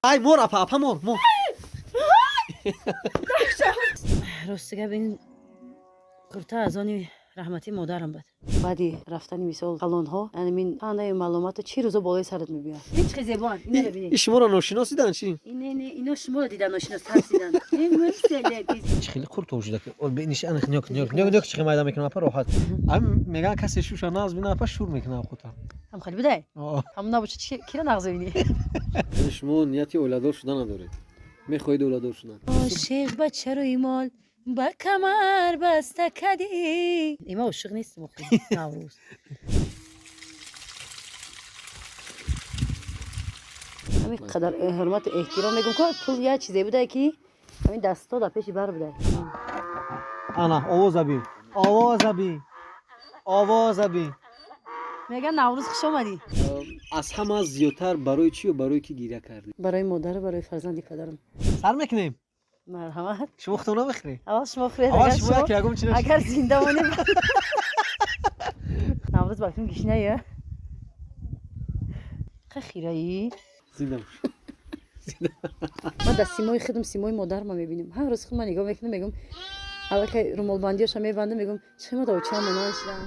Ай, мор, апа, апа, мор, мор. Рости гап, ин курта аз они раҳматии модарам буд. Баъди рафтани, мисол, калонҳо, мин ҳанаи маълумоту чӣ рӯзо болои сарат мебиёд. Ҳеч хе зебоан, инро бинед. И шуморо ношинос дидан чи? Не, ино шуморо дидан, ношинос, тарсидан. Чи хеле қурто шуда ки ниш ана нёк нёк нёк нёк, чи хе майда мекунам, апа, роҳат. Ам меган, касе шуша нағз бина, апа, шур мекунам хута. Ҳам хеле будай, ҳам набошад, кира нағз бинӣ? Яъне шумо нияти оиладор шуда надоред, мехоҳед оиладор шудан? Ошиқ ба чарои мол ба камар баста кадӣ. Има ошиқ нестим охи, Наврӯз. Ҳамин қадар ҳурмату эҳтиром мегум ко, пул як чизе будае, ки ҳамин дастто дар пеши бар будай. Ана, овоза би, овоза би, овоза би. Меган, Наврӯз, хуш омадӣ. Аз ҳама зиёдтар барои чӣ ё барои кӣ гиря кардӣ? Барои модару барои фарзанди падарам. Сар мекунем. Марҳамат. Шумо худтон намехӯред? Аввал шумо хӯред. Аввал шумо, яке ягон чи. Агар зинда монем. Наврӯз ба кун гишная ха хираӣ. Зинда бош. Ман дар симои худам симои модарма мебинам. Ҳар рӯз худ ман нигоҳ мекунам, мегӯм, аллакай румолбандиёша мебандам, мегӯм, чӣ ма да очаам монанд шудам.